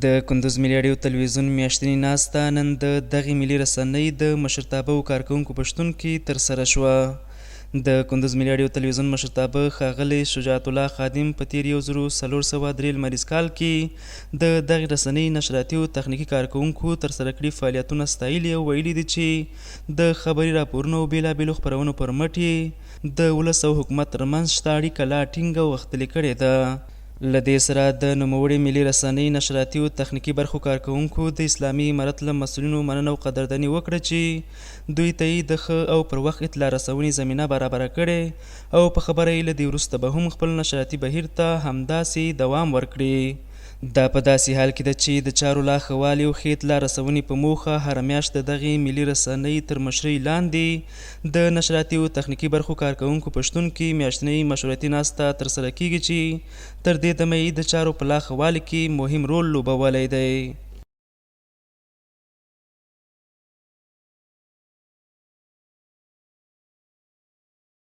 د کندوز ملي راډیو تلویزیون میاشتنۍ ناسته نن د دغې ملي رسنۍ د مشرتابه او کارکوونکو په شتون کې ترسره شوه. د کندوز ملي راډیو تلویزیون مشرتابه ښاغلی شجاعت الله خادم په تېر 1403 لمریز کال کې د دغې رسنۍ نشراتي او تخنیکي کارکوونکو ترسره کړي فعالیتونه ستایلي او ویلي دي چې د خبري راپورونو او بېلابېلو خپرونو پر مټ یې د ولس او حکومت ترمنځ شته اړیکه لا ټینګه او غښتلې کړې ده. له دې سره د نوموړې ملي رسنۍ نشراتي او تخنیکي برخو کارکوونکو د اسلامي امارت له مسؤلینو مننه او قدرداني وکړه چې دوی ته یې د ښه او پر وخت اطلاع رسونې زمینه برابره کړې او په خبره یې له دې وروسته به هم خپل نشراتي بهیر ته همداسې دوام ورکړي. دا په داسې حال کې ده چې د چارو لا ښه والي او ښې اطلاع رسونې په موخه هره میاشت د دغې ملي رسنۍ تر مشرۍ لاندې د نشراتي او تخنیکي برخو کارکوونکو په شتون کې میاشتنۍ مشورتي ناسته ترسره کېږي چې تر دې دمه یې د چارو په لا ښه والي کې مهم رول لوبولی دی.